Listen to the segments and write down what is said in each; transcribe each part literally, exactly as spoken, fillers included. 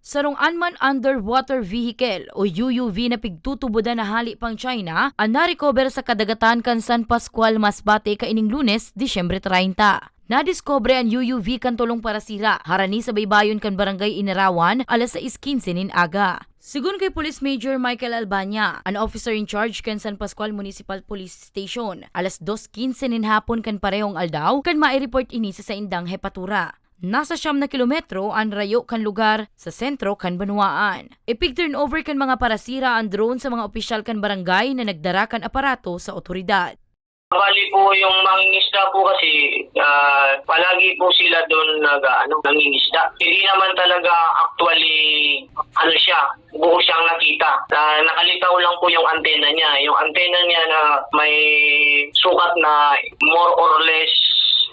Sarong unmanned underwater vehicle o U U V na pigtutubodan na hali pang China an narecover sa kadagatan kan San Pascual, Masbate kaining Lunes, Disyembre treinta. Nadiskubre an U U V kan tolong parasira harani sa baybayon kan Barangay Inarawan alas sais quince nin aga. Segun kay Police Major Michael Albania, an officer in charge kan San Pascual Municipal Police Station, alas dos quince nin hapon kan parehong aldaw kan mai-report ini sa saindang hepatura. Nasa siyam na kilometro an rayo kan lugar sa sentro kan banwaan. Ipig-turnover kan mga parasira an drone sa mga opisyal kan barangay na nagdara kan aparato sa otoridad. Bali po, yung mangingisda po kasi, ah, palagi po sila doon nag-aano, nangingisda. Hindi naman talaga actually, ano siya, buo siyang nakita. Ah, nakalitaw lang po yung antena niya. Yung antena niya na may sukat na more or less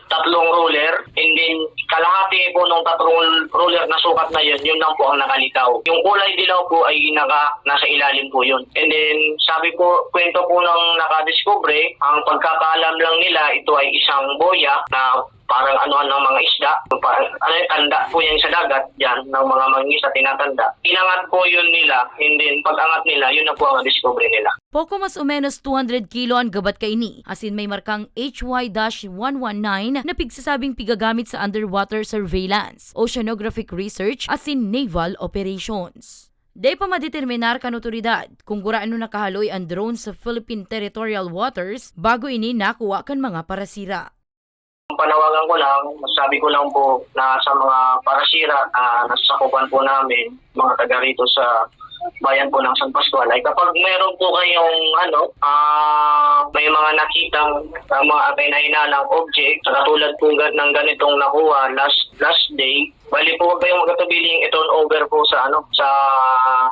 tatlong ruler, and then kalahati po nung tatlong ruler na sukat na yun, yun lang po ang nakalitaw. Yung kulay dilaw po ay naka, nasa ilalim po yun. And then, sabi po, kwento po ng nakadiskubre, ang pagkakaalam lang nila, ito ay isang boya na parang anuhan ng mga isda. Parang, ano yung tanda po yan sa dagat, dyan, ng mga mangingisda, tinatanda. Inangat po yun nila, and then pag-angat nila, yun na po ang discovery nila. Poko mas o menos two hundred kilo an gabat kaini, asin may markang H Y dash one one nine na pigsasabing pigagamit sa underwater surveillance, oceanographic research, asin naval operations. Dai pa madeterminar kan otoridad kung gurano nakahaloy an drone sa Philippine territorial waters bago ini nakuha kan mga parasira. Ang panawagan ko lang, masabi ko lang po na sa mga parasira na nasasakupan po namin, mga taga rito sa bayan po ng San Pascual, ay kapag meron po kayong, ano, ah, may mga nakitang, ah, mga atay na hinalang object, katulad po ga-, ng ganitong nakuha last, last day, bali po, huwag kayong magkatubiling i-turn over po sa, ano, sa,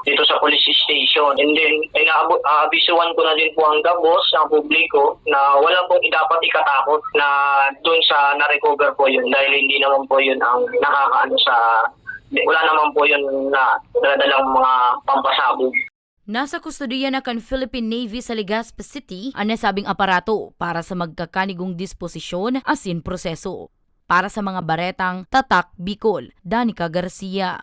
dito sa police station. And then, inaabo-, aabisuhan ko na din po ang gabos, ang publiko, na wala pong dapat ikatakot na dun sa na-recover po yun, dahil hindi naman po yun ang nakakaano sa, wala naman po yun na daladalang mga pampasabog. Nasa kustodiya na kan Philippine Navy sa Legazpi City an nasabing aparato para sa magkakanigong disposisyon asin proseso. Para sa mga baretang Tatak Bicol, Danica Garcia.